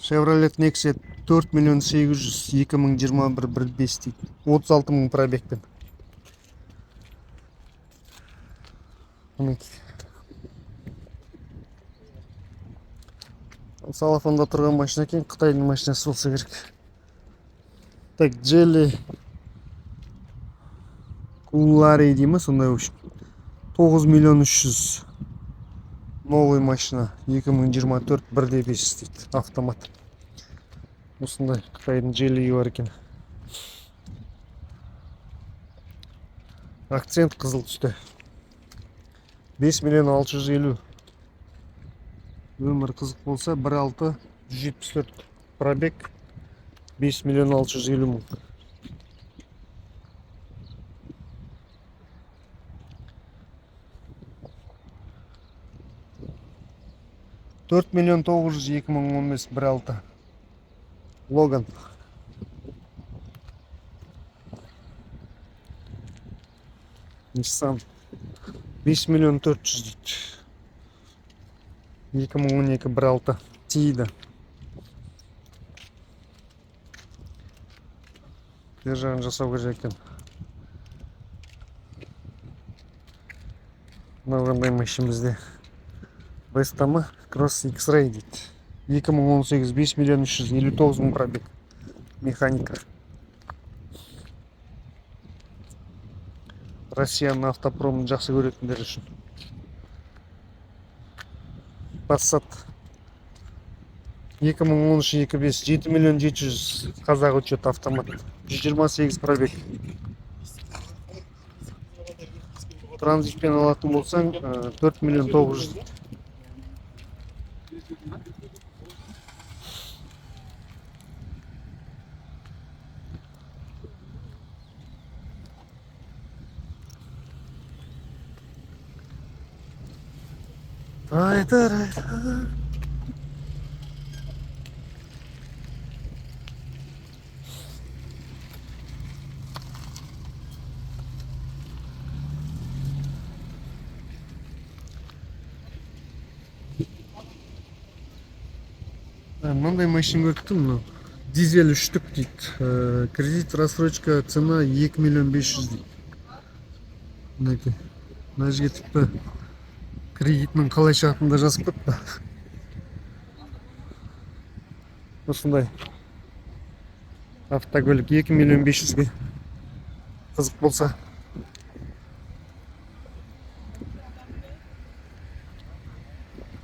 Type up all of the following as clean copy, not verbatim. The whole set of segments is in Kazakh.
Chevrolet Nexia 4 миллион 800, 2021, 1,5 дейді. 36 мың пробегпен. Мінекей. Салафанда тұрған машина екен, Қытайдың машинасы болса керек. Так, Geely Кулари дей ма, сондай, в общем. 9 миллион 300. Новый машина 2024, 1,5 дейді, автомат. Осындай Қытайдың Geely бар екен. Акцент қызыл түсті. 5 миллион 650. Өмір қызық болса, 1,6, 174 пробег, 5 миллион 650 мың. 4 миллион 900, 2015, 1,6. Логан. Nissan 5 миллион 400 дейді. 2012, 1,6 тиді. Бер жағын жасау керек екен. Мынау қандай машина бізде? Веста ма? Cross X-Ray дейді. 2018, 5 миллион 359 мың пробег. Механика. Россияның автопромын жақсы көретіндер үшін. Passat 2013, 2,5, 7 миллион 700, қазақ учет, автомат, 128 пробег. Транзитпен алатын болсаң, 4 миллион 900. Ай, тарай. Мынандай машина көріп тұрмын, мынау. Дизель үштік дейді. Кредит, рассрочка, цена 2 миллион 500 дейді. Мінекей. Мына жерге тіпті кредитінің қалай шығатынын да жазып қойыпты. Осындай автокөлік 2 миллион 500-ге, қызық болса.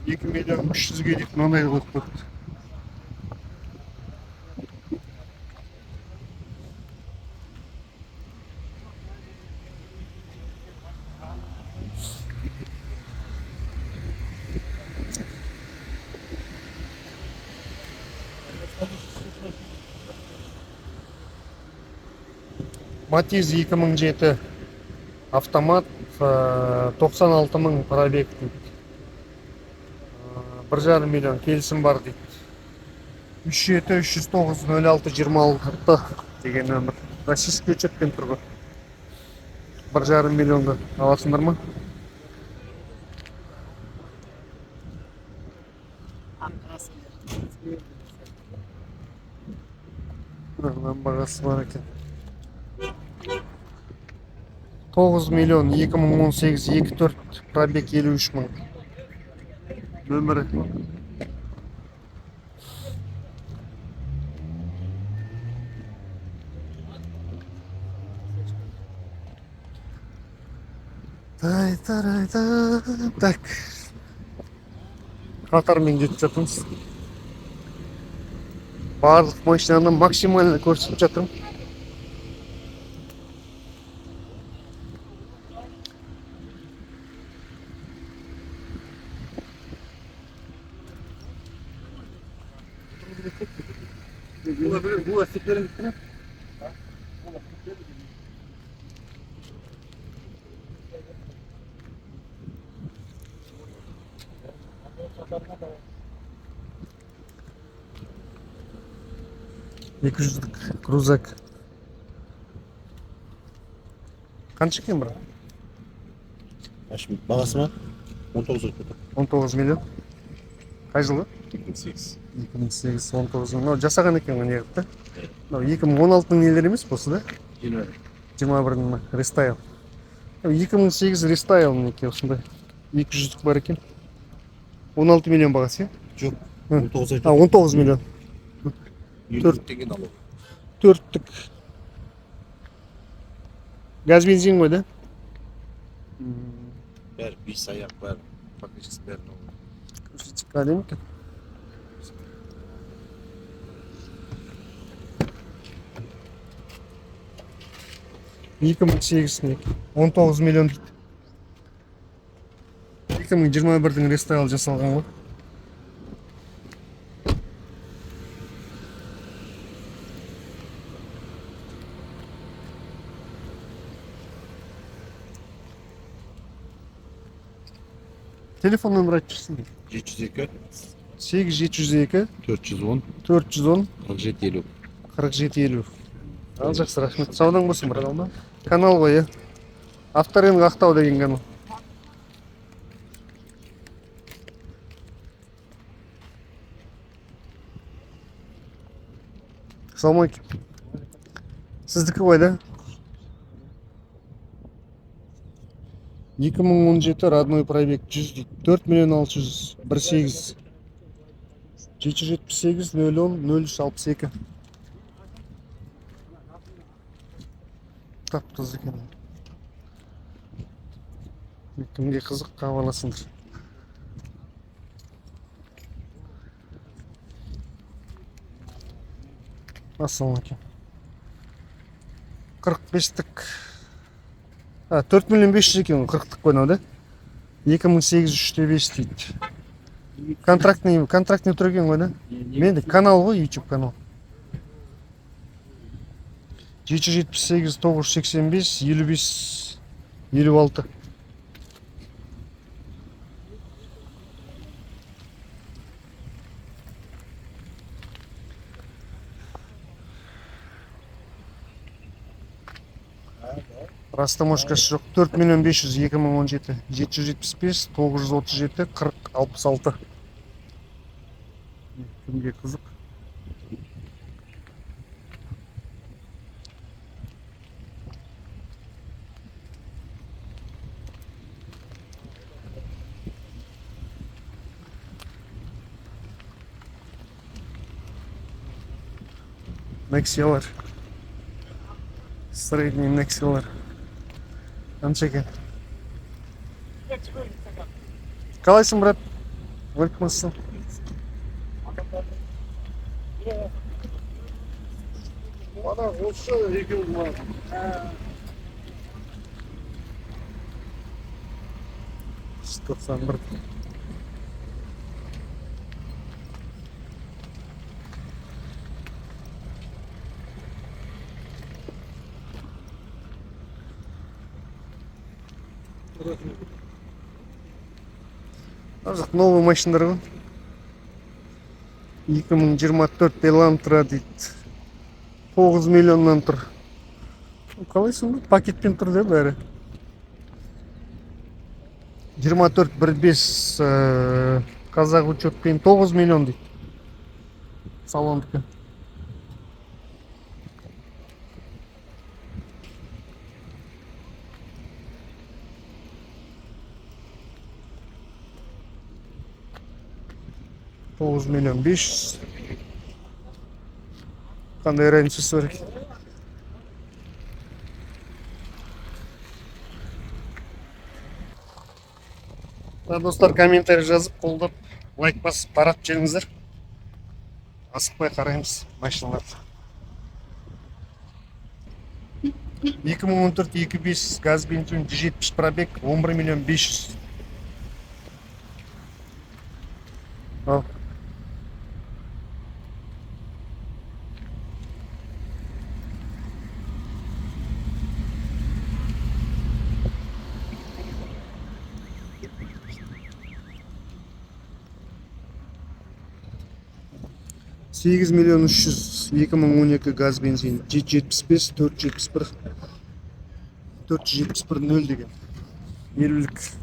2 миллион 300-ге дейді, мынандайды қойып қойыпты. Матиз 2007, автомат, 96 мың пробег дейді. 1,5 миллион, келісім бар дейді. 37 309 06 26 деген нөмір. Российский учетпен тұр ғой. 1,5 миллионды аласыңдар ма? Мынаның бағасы бар екен. 9 миллион, 2018, 2,4, пробег 53 мың. Нөмірі. Тай тарай та. Так. Қатармен кетіп жатырмыз. Барлық машинаны максимально көрсетіп жатырмын. Bu lastiklerin bitti mi? 200-дік крузак. Қанша екен, брат? Бағасы ма? 19 отыз. 19 миллион. Қай жылы? 2008. 2008, 19 мың. Мынау жасаған екен ғой неғып та. Мынау 2016-ның нелері емес осы да? 21-дің ма? Рестайл. 2008 рестайл, мінекей, осындай. 200-дік бар екен. 16 миллион бағасы, иә? Жоқ. Hı. 19. А, 19 миллион. 54 теңгені алу. Төрттік. Газ, бензин ғой да? Бәрі бес аяқ, бәрі практически бәрі новый. Көрсетсек, әдемі екен. 2008, мінекей. 19 миллион дейді. 2021-дің рестайл жасалған ғой. Телефон нөмір айтып жіберсін. 702 8 702 410 410 47 50. 47 50. Ал, жақсы, рахмет. Саудаң болсын, брат. Канал ғой, иә. «Авторынок Ақтау» деген канал. Ассалаумағалейкум. Сіздікі ғой да? 2017, родной пробег 100 дейді. 4 миллион 600, 1,8. 778 010 03 62. Тап таза екен. Кімге қызық, хабарласыңдар. Ассалаумағалейкум. 45-тік. А, 4 миллион 500 екен ғой, 40-тық қой мынау да? 2008, 3,5 дейді. Контрактный тұр екен ғой да? Менде канал ғой, YouTube канал. 778 985 55 56. Растаможкасы жоқ. 4 миллион 500, 2017. 775 937 40 66. Кімге қызық? Нексиялар. Средний Нексиялар. Қанша екен? Қалайсың, брат? Уалейкум ассалам. Ана осы екеуі бар. 91. Ар жақ новый машиналар ғой. 2024 Элантра дейді. 9 миллионнан тұр. Қалай сонда? Пакетпен тұр да бәрі. 24 1,5, қазақ учетпен 9 миллион дейді. Салондікі. 9 миллион 500. Қандай разницасы бар екен? Та, достар, комментарий жазып, қолдап, лайк басып, таратып жіберіңіздер. Асықпай қараймыз машиналарды. 2014, 2,5 газ, бензин, 170 пробег, 11 миллион 500. Ал. 8 миллион 300, 2012 газ, бензин, 775 471 471 0 деген. 50-лік.